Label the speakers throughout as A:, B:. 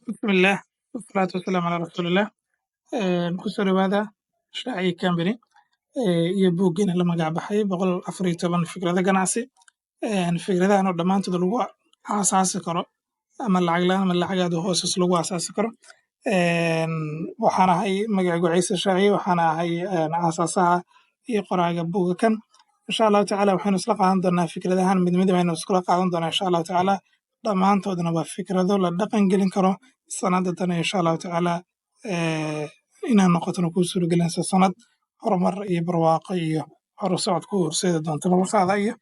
A: Bismillaah, wasalaatu wasalaamu calaa rasuulillaah. Kusoo dhawaada Shaaciye Company iyo buuggeena la magac baxay 114 fikrado ganacsi. Fikradahan oo dhammaantood lagu aasaasi karo ama lacag la'aan ama lacag aad u hooseyso lagu aasaasi karo. Waxaan ahay, magacaygu Ciise Shaaciye, waxaan ahay aasaasaha iyo qoraaga buugga kan. Insha Allahu tacaala waxaynu isla qaadan doonaa fikradahan, mid mid baynu iskula qaadan doonaa insha Allahu tacaala. Dhammaantoodna waa fikrado la dhaqan gelin karo sanadadan insha Allahu tacaala, inaad noqotona kuu suuragelinaysa sanad horumar iyo barwaaqo iyo horu socod ku horseedi doonta noloshaada iyo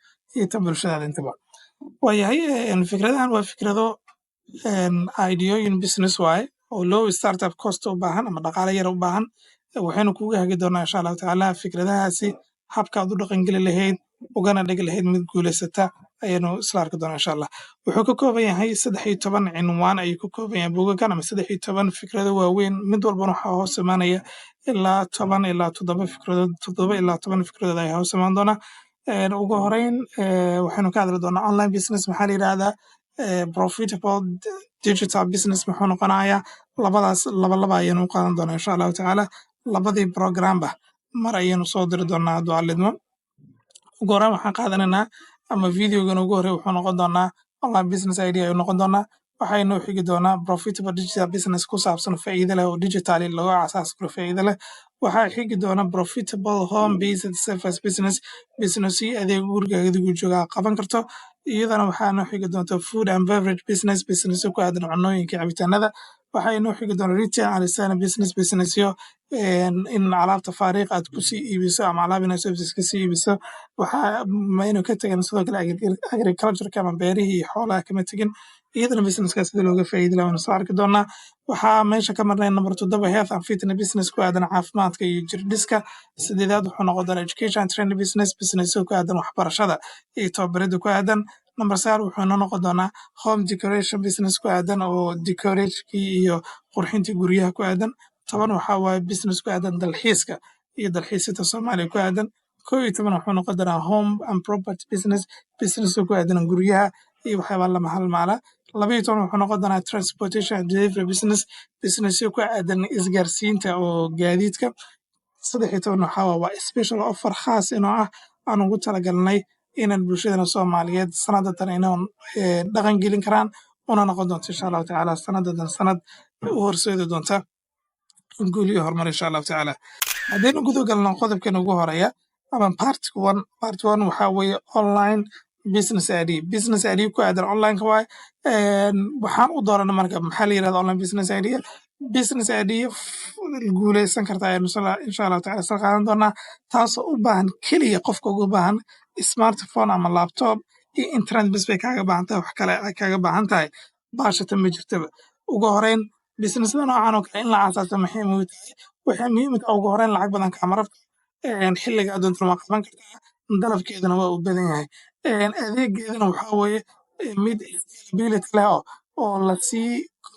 A: tan bulshadaada intaba. Waayahay, fikradahan waa fikrado ideooyin business waaye oo low startup cost u baahan ama dhaqaale yar u baahan. Waxaynu kuga hagi doonaa insha Allahu tacaala fikradahaasi habka aad u dhaqangeli lahayd ugana dhigi lahayd mid guulaysata ayaynu isla arki doonaa insha Allah. Wuxuu ka kooban yahay 13 cinwaan ayuu ka kooban yahay buugagan ama 13 fikrado waaweyn. Mid walbana waxaa hoos imaanaya ilaa 10 ilaa 7 fikradood, 7 ilaa 10 fikradood ayaa hoos imaan doona. Ugu horeyn waxaynu ka hadli doonaa online business maxaa la yidhahdaa, profitable digital business muxuu noqonayaa. Labadaas laba laba ayaynu u qaadan doonaa insha Allahu tacaala. Labadii programba mar ayaynu soo diri doonaa hadduu Alle idmo. Ugu horreyn waxaan qaadanaynaa ama videogan ugu horreey wuxuu noqon doonaa online business idea ayuu noqon doonaa. Waxaa inoo xigi doonaa profitable digital business ku saabsan faa'iido leh oo digitally lagu asaasi karo faa'iido leh. Waxaa xigi doona profitable home based service business, businessyo adeeg gurigaaga adigu jooga aad qaban karto. Iyadana waxaa inoo xigi doonta food and beverage business, businessyo ku aadan cunooyinka, cabitaanada. Waxaa inoo xigi doona retail and reselling business, businessyo in alaabta faariiq aad kusii iibiso ama alaab inaad services kasii iibiso. Waxaa maynu ka tegin sidoo kale agricultureka ama beerihii iyo xoolaha kama tegin. Iyadana businesska sida looga faa'iidi lahaa waynu soo arki doonaa. Waxaa meesha ka marnay number 7, health and fitness business ku aadan caafimaadka iyo jirdhiska. Sideedaad wuxuu noqon doonaa education and training business, business ku aadan waxbarashada iyo tababarida ku aadan. Number 9 wuxuu noo noqon doonaa home decoration business ku aadan oo decorationkii iyo qurxintii guryaha ku aadan. 10 waxaa waaye business ku aadan dalxiiska iyo dalxiisinta Soomaaliya ku aadan. 11 wuxuu noqon doonaa home and property business, business ku aadan guryaha iyo waxyaabaa lama halmaala. 12 wuxuu noqon doonaa transportation and delivery business, businessyo ku aadan isgaarsiinta oo gaadiidka. 13 waxaa waa special offer khaas inoo ah aan ugu talagalnay inaan bulshadana Soomaaliyeed sanadadan inaan dhaqan gelin karaan, una noqon doonto insha Allahu tacaala sanadadan sanad u horseedi doonta guul iyo horumar insha Allahu tacaala. Haddaynu guda galno qodobkan ugu horeeya ama part one, part one waxaa weeye online business idea, business idea ku aadan online-ka waaye. Waxaan u dooranay marka maxaa la yirahdaa online business idea, business idea guuleysan karta ayaynu insha Allahu tacaala isla qaadan doonaa, taasoo u baahan keliya qofka ugu baahan smartphone ama laptop iyo internet bes bay kaaga baahan tahay. Wax kale ay kaaga baahan tahay baashata ma jirtaba. Ugu horeyn businessada noocan oo kale in la aasaaso maxay muhiim tahay? Waxay muhiim tahay, ugu horeyn lacag badan kaama rabto, xilliga aad doontana waa qaban kartaa, dalabkeedana waa uu badan yahay, adeegeedana waxaa weeye mid scalability leh oo lasii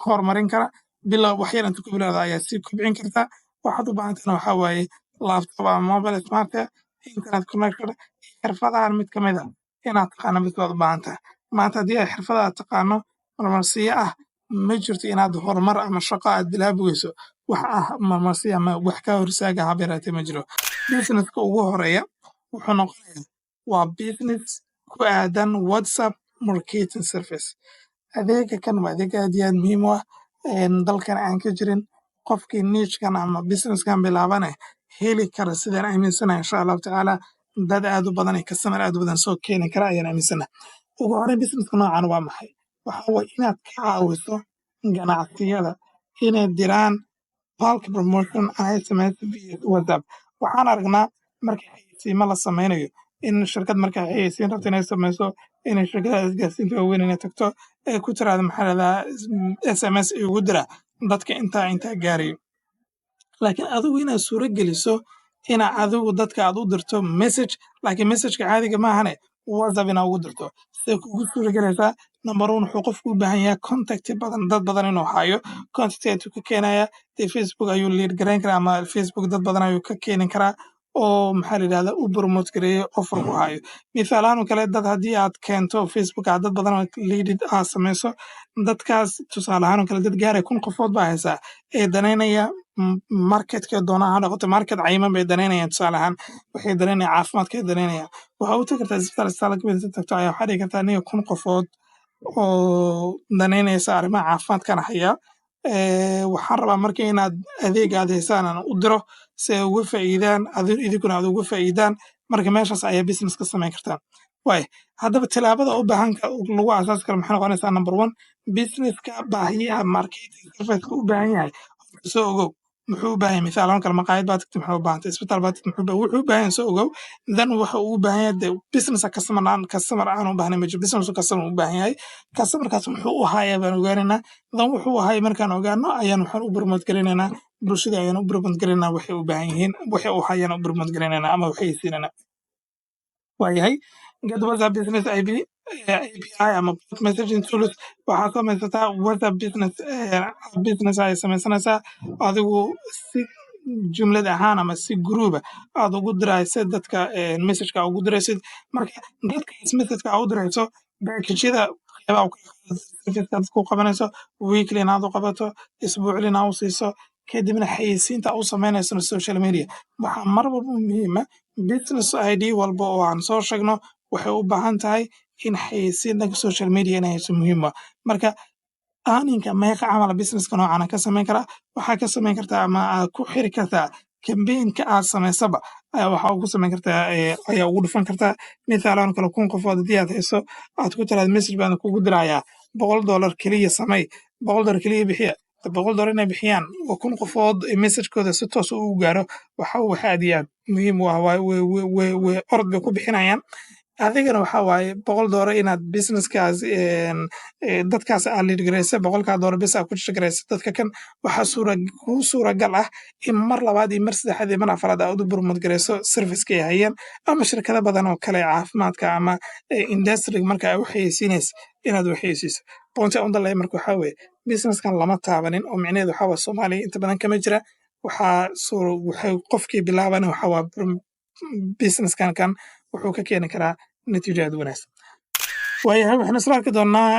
A: horumarin kara. Bilow wax yar inta ku bilowda ayaa sii kobcin kartaa. Waxaad u baahan tahana waxaa waaye laptop ama mobile smart ah, internet connection, xirfadahan mid ka mid ah inaad taqaano mid baad u baahan tahay. Maanta haddii ay xirfada aad taqaano, marmarsiyo ah ma jirto inaad horumar ama shaqo aad bilaabi weyso. Wax ah marmarsiyo ama wax kaa hor istaaga haba yaraatee ma jiro. Businesska ugu horeeya wuxuu noqonayaa waa business ku aadan WhatsApp marketing service. Adeega kan waa adeeg aad iyo aad muhiim u ah, dalkan aan ka jirin. Qofkii nichekan ama businesskan bilaabane heli kara sidaan aaminsanahay insha Allahu tacaala dad aad u badan iyo customer aad u badan soo keeni kara ayaan aaminsanahay. Ugu horreyn businesska noocan waa maxay? Waxaa waye inaad ka caawiso ganacsiyada inay diraan bulk promotion and SMS via WhatsApp. Waxaan aragnaa marka xayeysiimo la sameynayo in shirkad markay xayeysiin rabto inay sameyso, inay shirkadaha isgaarsiinta waaweyn inay tagto ee ku tiraahdo, maxaa la dhahdaa, SMS igu dira dadka intaa intaa gaarayo. Laakiin adigu inaad suuro geliso ina adigu dadka aad u dirto message, laakiin messageka caadiga maahane, WhatsApp inaad ugu dirto. Siday kugu suura gelaysaa? Number one, wuxuu qofku u baahan yahay contact badan, dad badan inuu hayo. Contact ayuu ka keenaya dee Facebook ayuu lead garayn karaa ama Facebook dad badan ayuu ka keeni karaa. Oo maxaa la yidhahdaa, u promote gareeyo, offer ku hayo. Mithaal ahaan oo kale, dad haddii aad keento Facebook, aad dad badan oo leaded aad samayso, dadkaas tusaale ahaan oo kale dad gaaraya 1000 qofood baa haysaa ee danaynaya marketka doonaa ha noqoto, market cayiman bay danaynayaan. Tusaale ahaan, waxay danaynayaan caafimaadka ay danaynayaan. Waxaa u tagi kartaa isbitaal. Isbitaal kamid inta tagto ayaa waxaa dhihi kartaa, "Aniga 1000 qofood oo danaynaysa arrimaha caafimaadkana haya. Waxaan rabaa marka inaad adeeg aad haysaan aan u diro si ay uga faa'iidaan, idinkuna aad uga faa'iidaan." Marka meeshaas ayaa business ka samayn kartaa. Waay, haddaba tilaabada u baahan lagu asaasi karo maxay noqonaysaa? Number one, businesska baahiyaha marketing serviceka u baahan yahay soo ogow. Muxuu u baahan yahay? Mithaal ahaan kale, maqaayad baa tagtay, muxuu u baahantay? Isbitaal baa tagtay, wuxuu u baahan yahay soo ogow. Then waxa uu u baahan yahay de business customer aan customer aan u baahnayn ma jiro. Business customer u baahan yahay. Customerkaas muxuu u hayaa baan ogaanaynaa. Then wuxuu u haya markaan ogaano ayaan waxaan u promote garaynaynaa bulshada, ayaan u promote garaynaynaa waxay u baahan yihiin, waxay u hayaan u promote garaynaynaa ama waxay siinaynaa. Waayahay, get WhatsApp Business IP API ama bot messaging tools. Waxaad samaysataa WhatsApp Business business ay samaysanaysaa adigu si jumlad ahaan ama si group aad ugu diraysid dadka messageka ugu diraysid. Marka dadkaas messageka aad u dirayso, packageyada waxyaabaha u kala serviceka dadka u qabanayso, weekly inaad u qabato, isbuucli inaad u siiso, kadibna xayeysiinta u samaynayso social media. Waxaa mar walba muhiima, business ID walba oo aan soo sheegno waxay u baahan tahay in xayeysiin dhanka social media inay hayso muhiim ah. Marka earningka meeqa camal businesska noocan ka samayn karaa? Waxaa ka samayn kartaa ama aad ku xiri kartaa campaignka aad samaysaba ayaa waxaa ugu samayn kartaa, ayaa ugu dhufan kartaa. Mithaal kale, 1000 qofood haddii aad hayso, aad ku tiraahdo, "Message baan kugu dirayaa, $100 keliya samey, $100 keliya bixiya," $100 inay bixiyaan oo 1000 qofood messagekooda si toos ugu gaaro waxa wax aad iyo aad muhiim u ah. Waay way orod bay ku bixinayaan. Adigana waxa waaye $100 inaad businesskaas dadkaas aad lead garaysa, $100 bes aad ku garaysa dadka kan, waxaa kuu suuragal ah in mar labaad iyo mar saddexaad iyo mar afraad aad u promote garayso serviceka ay hayeen ama shirkado badan oo kale caafimaadka ama industry marka ay u xayeysiinaysa inaad u xayeysiiso. Point aan u dalaya marka waxaa weeye, businesskan lama taabanin oo micnaheedu waxaa waye Soomaaliya inta badan kama jira. Waxaa suura waxay qofkii bilaabana waxaa waa businesskan kan wuxuu ka keeni karaa natiijo aad u wanaagsan. Waayahay, waxaan isla arki doonaa.